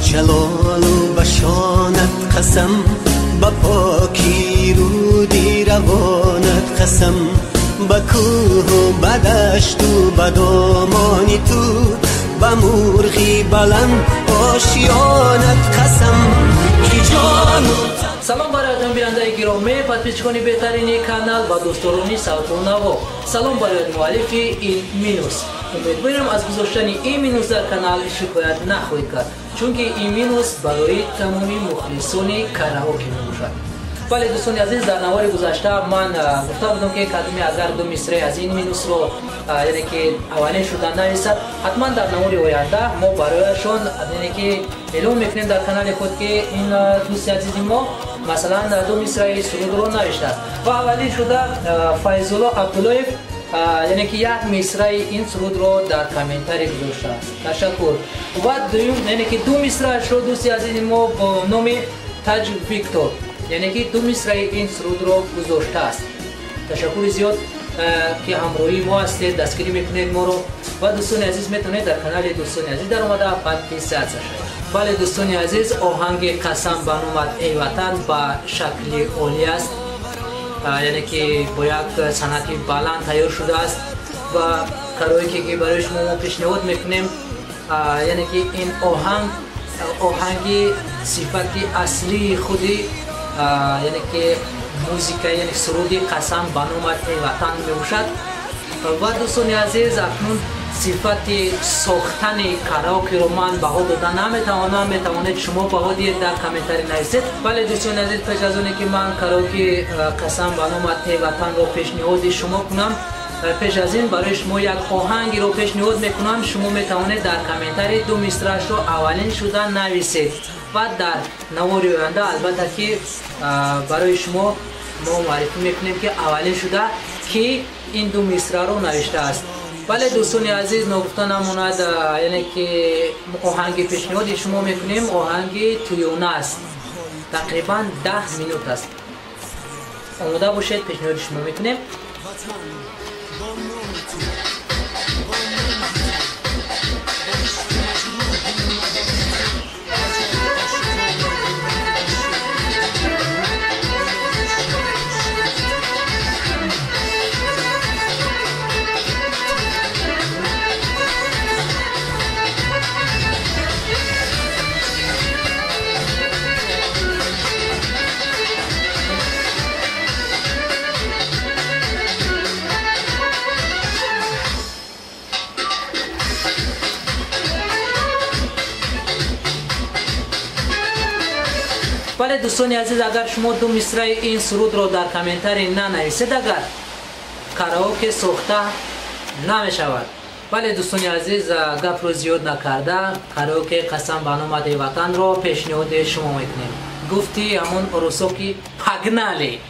ҷалолу ба шонат қасам, ба покӣ рӯди равонат қасам, ба кӯҳу ба дашту ба домони ту, ба мурғи баланд ошёнат қасам, ки ҷону. Салом бароятон, бинандаи гиромӣ, подписчикони беҳтарини канал ва дӯстдорони савту наво. Салом бароят муаллифи ин минус. Умедворам, аз гузоштани ин минус дар канал шикоят нахоҳед кард, чунки ин минус барои тамоми мухлисони караоке мебошад. Бале, дӯстони азиз, дар навори гузашта ман гуфта будам, ки кадоме агар ду мисраи аз ин минусро, яъне ки аввалин шуда нависад, ҳатман дар навори оянда мо барояшон, яъне ки эълон мекунем дар канали худ, ки ин дӯсти азизи мо, масалан, ду мисраи сурудро навиштааст. Ва аввалин шуда Файзулло Абдуллоев, яъне ки як мисраи ин сурудро дар комментарий гузоштааст. Ташаккур. Ва дуюм, яъне ки ду мисраашро дӯсти азизи мо бо номи Таҷ Виктор, яъне ки ду мисраи ин сурудро гузоштааст. Ташаккури зиёд, ки ҳамроҳии мо ҳастед, дастгирӣ мекунед моро. Ва дӯстони азиз, метавонед дар канали дӯстони азиз даромада подписаться шавед. Бале, дӯстони азиз, оҳанги «Қасам ба номат, эй Ватан» ба шакли олӣ аст, яъне ки бо як санъати баланд тайёр шудааст. Ва караоке ки барои шумо мо пешниҳод мекунем, яъне ки ин оҳанг оҳанги сифати аслии худи, яъне ки музика, яъне суруди «Қасам ба номат, эй Ватан» мебошад. Ва дӯстони азиз, акнун сифати сохтани караокеро ман баҳо дода наметавонам, метавонед шумо баҳо диҳед, дар комментарий нависед. Бале, дӯстони азиз, пеш аз оне ки ман караоки «Қасам ба номат, эй Ватанро» пешниҳоди шумо кунам, пеш аз ин барои шумо як оҳангеро пешниҳод мекунам. Шумо метавонед дар комментарий ду мисраашро аввалин шуда нависед ва дар навори оянда албатта ки барои шумо мо муаррифӣ мекунем, ки аввалин шуда ки ин ду мисраро навиштааст. Бале, дӯстони азиз, ногуфта намонад, яъне ки оҳанги пешниҳоди шумо мекунем оҳанги тӯёна аст, тақрибан 10 минут аст. Омода бошед, пешниҳоди шумо мекунем. Бо номи ту, бо нанги ту, бо ишқи маҷрӯҳи мадори ту, ба ҷон ошкоро бурда шери ту, ба шери ту. Бале, дӯстони азиз, агар шумо ду мисраи ин сурудро дар комментарий нанависед, агар караоке сохта намешавад. Бале, дӯстони азиз, гапро зиёд накарда, караоке «Қасам ба номат, эй Ватанро» пешниҳоди шумо мекунем. Гуфти ҳамон русо ки погнали.